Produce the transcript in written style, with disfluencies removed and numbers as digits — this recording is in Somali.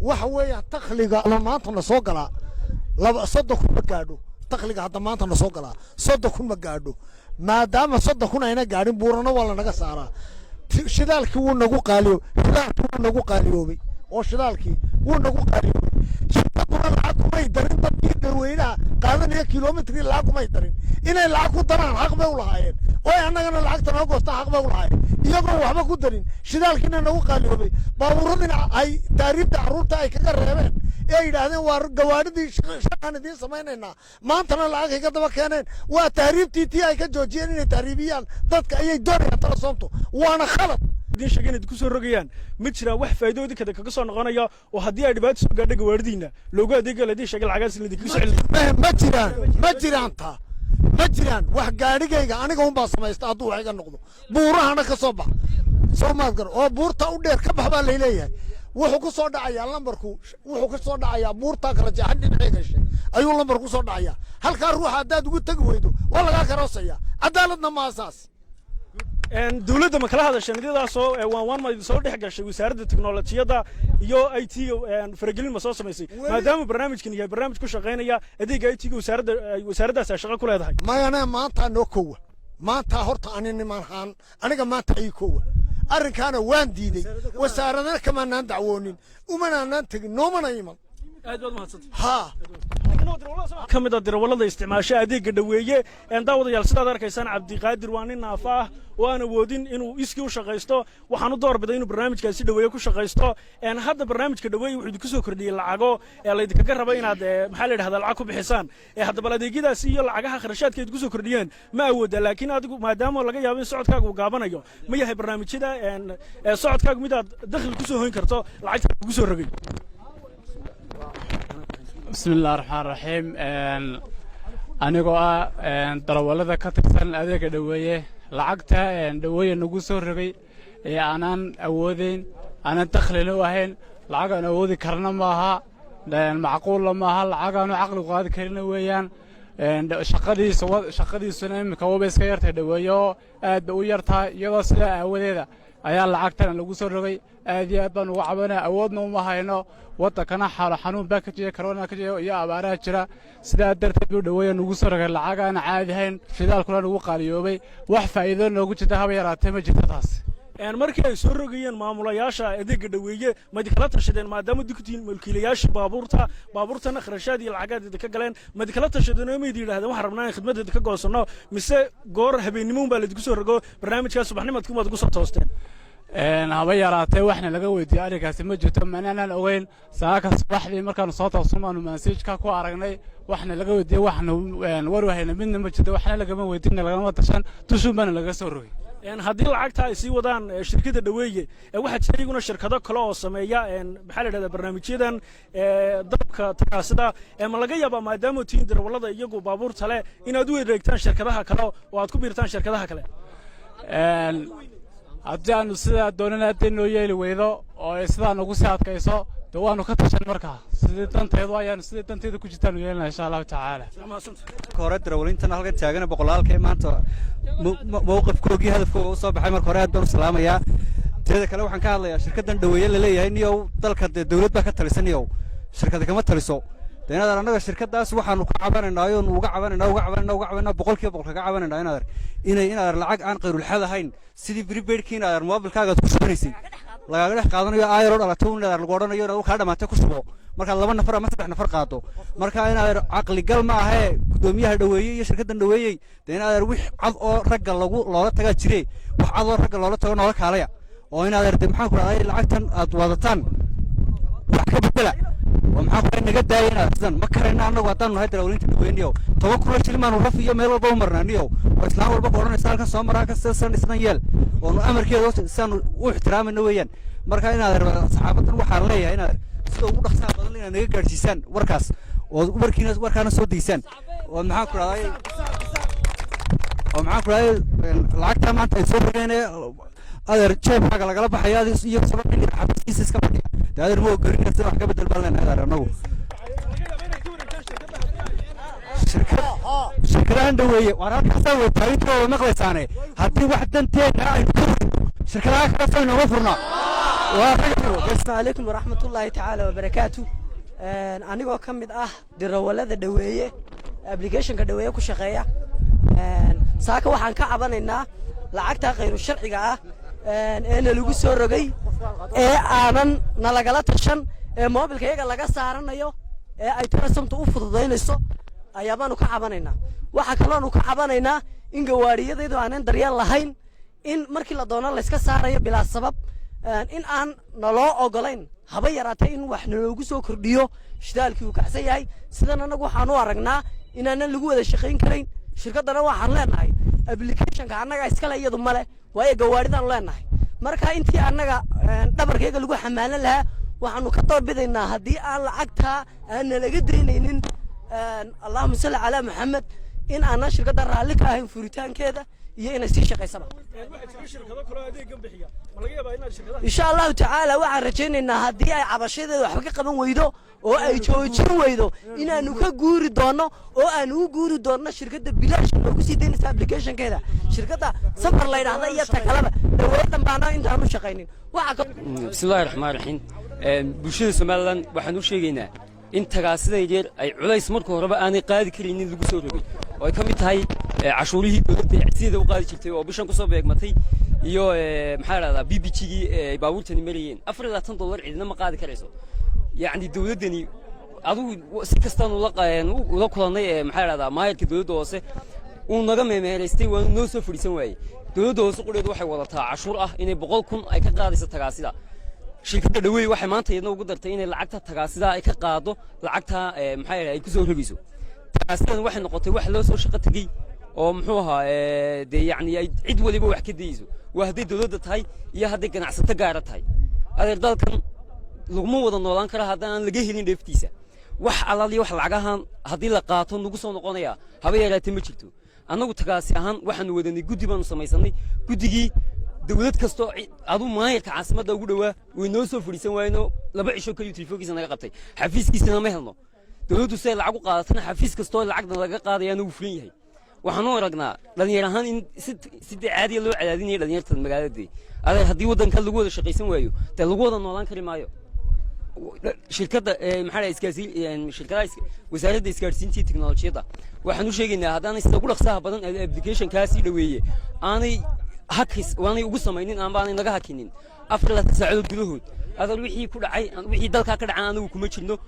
Waxa weeyaan dakhliga la maanta na soo galaa laba 30,000 ma gaadho. Dakhliga hadda maanta na soo galaa 30,000 ma gaadho. Maadaama 30,000 ayna gaadhin, buurana waa lanaga saaraa. Shidaalkii wuu nagu qaaliyo, shidaalkii wuu nagu qaaliyoobay oo shidaalkii wuu nagu qaaliyoobay. Shirkaduna lacag kumay darin. Dadkii dadweynaha qaadanaya kilomitrii lacag kumay darin. Inay lacag ku daraan xaq bay u lahaayeen, oo ay annagana lacagta naga goostaan xaq bay u lahaayeen. Iyagoon waxba ku darin, shidaalkiina nagu qaaliyoobay, baabuuradina ay taariibta carruurta ay kaga reebeen ee ay yidhaahdeen waa gawaadhidii shaqaan idiin samaynaynaa, maantana lacag ay ka daba keeneen. Waa tahriibtii tii ay ka joojiyeen inay tahriibiyaan dadka ayay doonayaan Telesom-tu, waana khalad. Idiin sheegay inaad ku soo rogayaan, ma jiraan wax faa'iido idinka kaga soo noqonaya oo haddii ay dhibaato soo gaadho gawaaridiina loogu adeega la idiin sheegay lacagaas in laidinkaga soo celin? Ma jiraan, ma jiraan, taa ma jiraan. Wax gaadhigayga aniga unbaa samaysta. Hadduu wax iga noqdo, buurahana ka soo bax, soo maad gar oo buurta u dheer ka bax baa layleeyahay. Wuxuu ku soo dhacayaa lambarku, wuxuu ka soo dhacayaa buurtaa kala jeexan dhinacii gashay ayuu lambarku ku soo dhacayaa. Halkaa ruuxa haddaad ugu tegi weydo, waa lagaa karoosaya. Cadaaladna maa saas. Dowladda ma kala hadasheen idyadaasoo waan waan ma idin soo dhex gashay wasaaradda teknolojiyadda iyo IT-ga? Faragelin ma soo samaysay, maadaama barnaamijkan yahay barnaamij ku shaqaynaya adeegga IT-ga, wasaaradda wasaaraddaas ay shaqo ku leedahay? Mayane, maantaa noo kowa. Maantaa horta ani niman haan aniga maanta ii kowa. Arrinkaana waan diiday. Wasaaradana kamaanaan dacwoonin, umanaanaan tegin, noomana iman. Aad baad mahadsantay. Haa. Ka mid a dirawallada isticmaasha adeegga Dhoweeye. Daawadayaal, sidaad arkaysaan, Cabdiqaadir waa nin naafa ah oo aan awoodin inuu iskii u shaqaysto. Waxaan u doorbiday inuu barnaamijkaasi Dhoweeye ku shaqaysto. Hadda barnaamijka Dhoweeye wuxuu idinku soo kordhiyey lacago ee laydinkaga raba inaad, maxaa la yidhahdaa, lacag ku bixisaan. Haddaba adeegyadaasi iyo lacagaha kharashaadka idinku soo kordhiyeen ma awoodda? Laakiin adigu, maadaama laga yaabo in socodkaagu uu gaabanayo, ma yahay barnaamijyada socodkaagu mid aad dakhli ku soo hoyn karto lacagta kugu soo rogay? Bismi Illahi Raxmaan Raxiim. Anigoo ah darawallada ka tirsan adeega Dhoweeye, lacagta Dhoweeye nagu soo rogay ee aanaan awoodeyn, aanan dakhlina u ahayn, lacag aan awoodi karna maaha, macquulla maaha, lacag aanu caqli qaadi karina weeyaan. Shaqadiisa shaqadiisuna iminka waba iska yartay Dhoweeye oo aad bay u yartahay. Iyadoo sidaa aawadeeda ayaa lacagtan lagu soo rogay. Aad iyo aad baan uga cabanaya, awoodna uma hayno. Waddankana xaalo xanuun baa ka jira, corona ka jira iyo abaaraha jira. Sidaa darteed buu Dhoweeye nagu soo rogay lacag aan caadi ahayn, shidaalkuna nagu qaaliyoobay. Wax faa'iido noogu jirta haba yaraatee ma jirto taas. Markii ay soo rogayeen maamulayaasha adeegga Dhoweeye, ma idinkala tashadeen, maadaama idinku tihiin mulkiilayaashii baabuurta, baabuurtana kharashaad iyo lacagaad idinka galeen? Ma idinkala tashadeen oo ma idin yidhahdeen waxaan rabnaa in khidmadda idinka goosanno, mise goor habeennimo un baa laidinku soo rogo barnaamijkaas, subaxnimadkii umaad ugu soo toosteen? Haba yaraatee waxna laga weydiiyey arrinkaasi ma jirto, manaanan ogeyn. Saaka subaxdii markaanu soo toosno baanu message-ka ku aragnay. Waxna laga weydiiyey, waxnu war wahayna midna ma jirto. Waxna lagama weydiin, lagama tashan, dushuun baana laga soo rogay. Haddii lacagta ay sii wadaan shirkadda Dhoweeye, waxaa jira iyaguna shirkado kale oo sameeya, maxaa la yidhahdaa, barnaamijyadan dalabka tagaasida. Ma laga yaabaa, maadaama tihiin darawallada iyagu baabuurta leh, inaad u wareegtaan shirkadaha kale oo aad ku biirtaan shirkadaha kale? Haddii aanu sidaa doonana, haddii noo yeeli weydo oo ay sidaa nagu sii adkayso, de waanu ka tashan markaa. Sidii danteedu ayaanu, sidii danteedu ku jirtaanu yeelina, insha Allahu tacaala. Marka hore darawaliintan halkan taagana boqolaalka ee maanta mowqifkoogii hadafkooga usoo baxay, marka hore aad baan u salaamayaa. Teeda kale, waxaan ka hadlayaa shirkaddan Dhoweeye la leeyahay. Niyow, dalka dee dawlad baa ka talisa, niyow, shirkada kama taliso. De inaad annaga shirkaddaas waxaanu ka cabanaynaa oonu uga cabanaynaa, uga cabanayna, uga cabanayna, 100% kaga cabanaynaa, inaad inay inaad lacag aan qayrulxad ahayn, sidii prepaid-kii inaad moobilkaaga aad ku shubanaysay lagaaga dhex qaadanayo, aayaroo dhalato inaad lagu odhanayo inaad kaa dhamaatay ku shubo markaad laba nafar ama saddex nafar qaado. Marka inaad caqligal ma ahee, guddoomiyaha Dhoweeyey iyo shirkaddan Dhoweeyey, dee inaad wix cad oo ragga lagu loola tagaa jire, wax cad oo ragga loola tago noola kaalaya, oo inaad de maxaan ku dhahday lacagtan aad wadataan wax ka bedela, oo maxaan ku dhahay naga daaya inaad sidan ma karayna. Annagu haddaanu nahay darawaliinta Dhaweyniyow, 10,000 oo shilin baanu raf iyo meel walba u marnaa, niyow, oo islaan walba ku odhanaysa halkan soo mara, halkan sidan sidan yeel, oonu amarkeeda sidaanu u ixtiraamayno weeyaan. Marka inaad saxaafadan waxaan leeyahay inaad sida ugu dhaqsaha badan inaad naga gaadhsiisaan warkaas, oo warkiina warkaana soo daysaan, oo maxaan ku dhahday, oo maxaan ku dhahday lacagtaa maanta ay soo rogeen adeer jeebkaaga lagala baxaya iyo xafiiskiisa iska fadhiya. Dee adeer ma ogolin, sida wax ka bedel baan leenahay adeer annagu. Shirkadahan Dhoweeye waar halkaasaa way taagintooda maqlaysaane, haddii wax danteenna aynu ka weyno, shirkadaha kale soo inooma furnaa. Waa ragnimo. Asalaamu calaykum waraxmatullaahi tacaala wabarakaatu. Anigoo ka mid ah dirawallada Dhoweeye, applicationka Dhoweeye ku shaqeeya, saaka waxaan ka cabanaynaa lacagta khayru sharciga ah ee nalagu soo rogay, ee aanan nalagala tashan, ee moobilka iyaga laga saaranayo, ee ay Telesomta u fududaynayso ayaabaanu ka cabanaynaa. Waxaa kaloonu ka cabanaynaa in gawaadhiyadaydu aanan daryeel lahayn, in markii la doono layska saarayo bilaa sabab, in aan naloo ogolayn haba yaraatee in wax naloogu soo kordhiyo. Shidaalkii uu kacsan yahay. Sidan annagu waxaan u aragnaa inaanan lagu wada shaqayn karayn. Shirkaddana waxaan leenahay applicationka annaga iskale, iyadu male, waayo gawaadhidaanu leenahay. Marka intii annaga dhabarkayga lagu xamaalan lahaa, waxaanu ka doorbidaynaa haddii aan lacagtaa aan nalaga daynaynin, allahuma salli calaa Maxamed, in aanan shirkadda raalli ka ahayn furitaankeeda iyo inay sii shaqaysaba. Waxaa jira shirkado kaloo adeegan bixiya. Ma laga yaabaa inaad shirkadaha Insha Allahu tacaala, waxaan rajaynaynaa haddii ay cabashadeeda waxba ka qaban weydo oo ay joojin weydo, inaanu ka guuri doonno oo aanu u guuri doonno shirkadda bilaash noogu sii daynaysa applicationkeeda, shirkadda Safar la yidhaahda iyo ta kaleba. Dhaweedan baana intaanu shaqaynin waxa ka Bismillahi raxmaan raxiim. Bulshada Somaliland waxaan u sheegaynaa in tagaasida yaryar ay culays marka horeba aanay qaadi karaynin lagu soo rogay, oo ay ka mid tahay cashuurihii dowladda ay sideeda u qaadi jirtay oo bishan kusoo beegmatay, iyo maxaa la dhahdaa, PPG-gii ay baabuurtani marayeen. $24 cidina ma qaadi karayso. Yacni dowladdani adigu si kastaan ula kulannay, maxaa la dhahdaa, maayarka dowladda hoose uu naga meemeeraystay, waanu noo soo fadhiisan waayey. Dowladda hoose qudheedu waxay wadataa cashuur ah inay 100,000 ay ka qaadayso tagaasida. Shirkadda Dhaweey waxay maanta iyadna ugu dartay inay lacagta tagaasida ay ka qaado, lacagta maxaa yidhaha, ay ku soo rogayso. Tagaasidan waxay noqotay wax loo soo shaqo tegey oo muxuu ahaa, dee yacni ay cid waliba wax ka dayeyso, waa hadday dowladda tahay iyo hadday ganacsato gaara tahay. Adeer, dalkan laguma wada noolaan kara haddaan aan laga helin dheeftiisa. Wax alaaliyo wax lacagahan haddii la qaato nagu soo noqonaya haba yaraatee ma jirto. Annagu tagaasi ahaan waxaanu wadanay guddi baanu samaysanay. Guddigii dowlad kastoo aduu maayarka caasimadda ugu dhowaa way noo soo fadhiisan waayno. 2 cisho kaliyu telefoonkiisa naga qabtay, xafiiskiisana ma helno. Dowladdu siday lacag u qaadatana, xafiis kastoo lacagna laga qaadayaana wuu furan yahay. Waxaan u aragnaa dhalinyar ahaan in si dee caadiya loo cadaadinaya dhalinyarta magaalada. Adeer, haddii waddanka lagu wada shaqaysan waayo, dee lagu wada noolaan kari maayo. Shirkadda maxaa la isgaarsiin, shirkadaha wasaaradda isgaarsiinta iyo teknolojiyadda waxaan u sheegaynaa haddaanay sida ugu dhaqsaha badan applicationkaasii Dhoweeye aanay hakis waanay ugu samaynin amba aanay naga hakinin 24 saacadood gudahood. Adeer, wixii ku dhacay, wixii dalkaa ka dhacay, anagu kuma jirno.